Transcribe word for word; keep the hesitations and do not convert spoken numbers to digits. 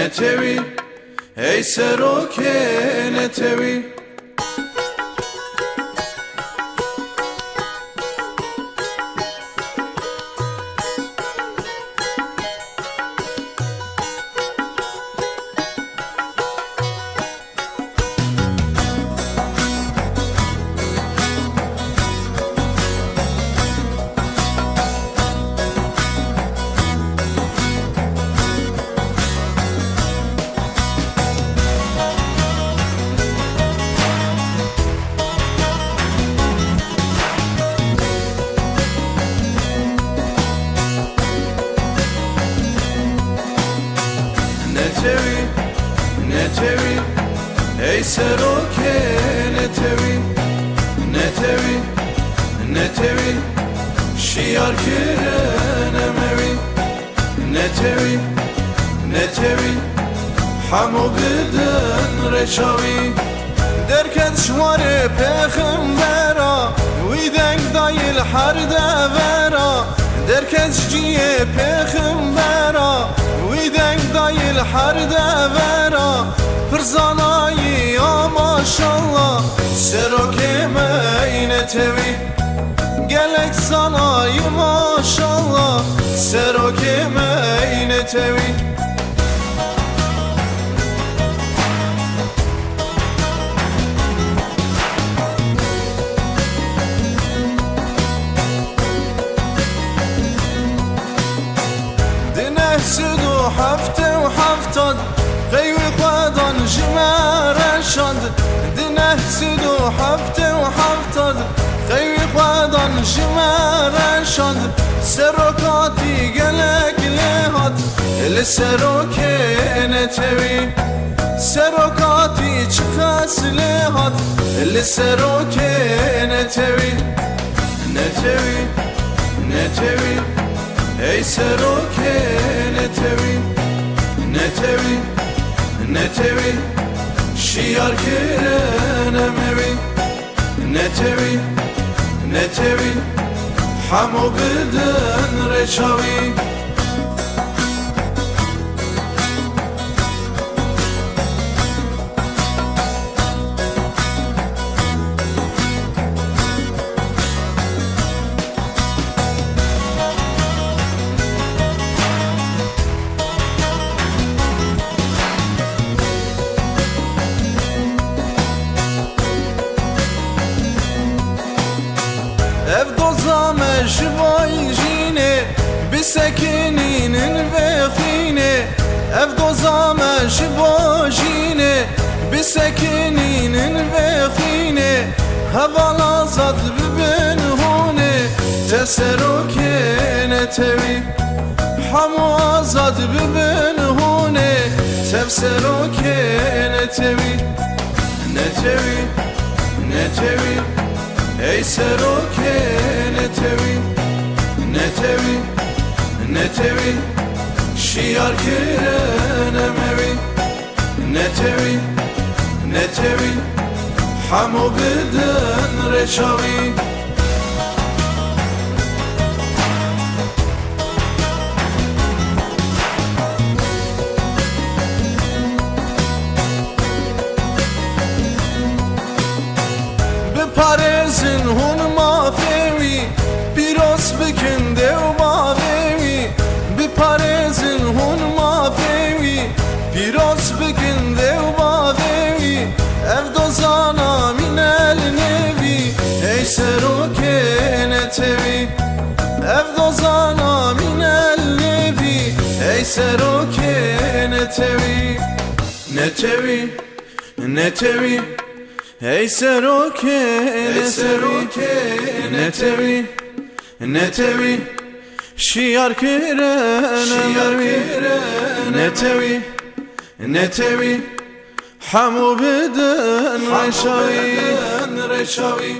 Netewî, ey serokê netewî. Netewî, netewî, ey serokê netewî. Netewî, netewî, şiyar kirin emewî. Netewî, netewî, hemû bidin rêça wî. Derket ji warê pêximbera, wî deng dayî li her devera. Derket ji cihê pêximbera, wî deng dayî li her devera. Pir zanayî ya maşallah, serokê me ey netewî. Gelek zanayî maşallah, serokê me ey netewî. Di neh sed û heftê û heft de qey wî xwe dan ji me re şand. Di neh sed û heftê û heft de qey wî xwe dan ji me re şand. Serokatî gelek lê hat, li serokê netewî. Serokatî çiqas lê hat, li serokê netewî. Netewî, netewî, ey serokê netewî. Netewî, netewî, şiyar kirin emewî. Netewî, netewî, hemû bidin rêça wî. Ev doza me ji vay jînê, bisekinînin vê xwînê. Ev doza me ji vay jînê, bisekinînin vê xwînê. Heval azad bibin hûnê, te serokê netewî. Hemû azad bibin hûnê, tev serokê netewî. Netewî, netewî, ey serokê netewî. Netewî, netewî, şiyar kirin emewî. Netewî, netewî, hemû bidin rêça wî. Biparêzin hûn mafê wî, pîroz bikin dê û bavê wî. Biparêzin hûn mafê wî, pîroz bikin dê û bavê wî. Ev doza namîne li nêvî, ey serokê netewî. Ev doza namîne li nêvî, ey serokê netewî. Netewî, netewî, ey serokê, ey serokê netewî. Netewî, şiyar kirin, şiyar kirin, netewî, netewî, hemû bidin rêça wî. Hemû bidin rêça wî.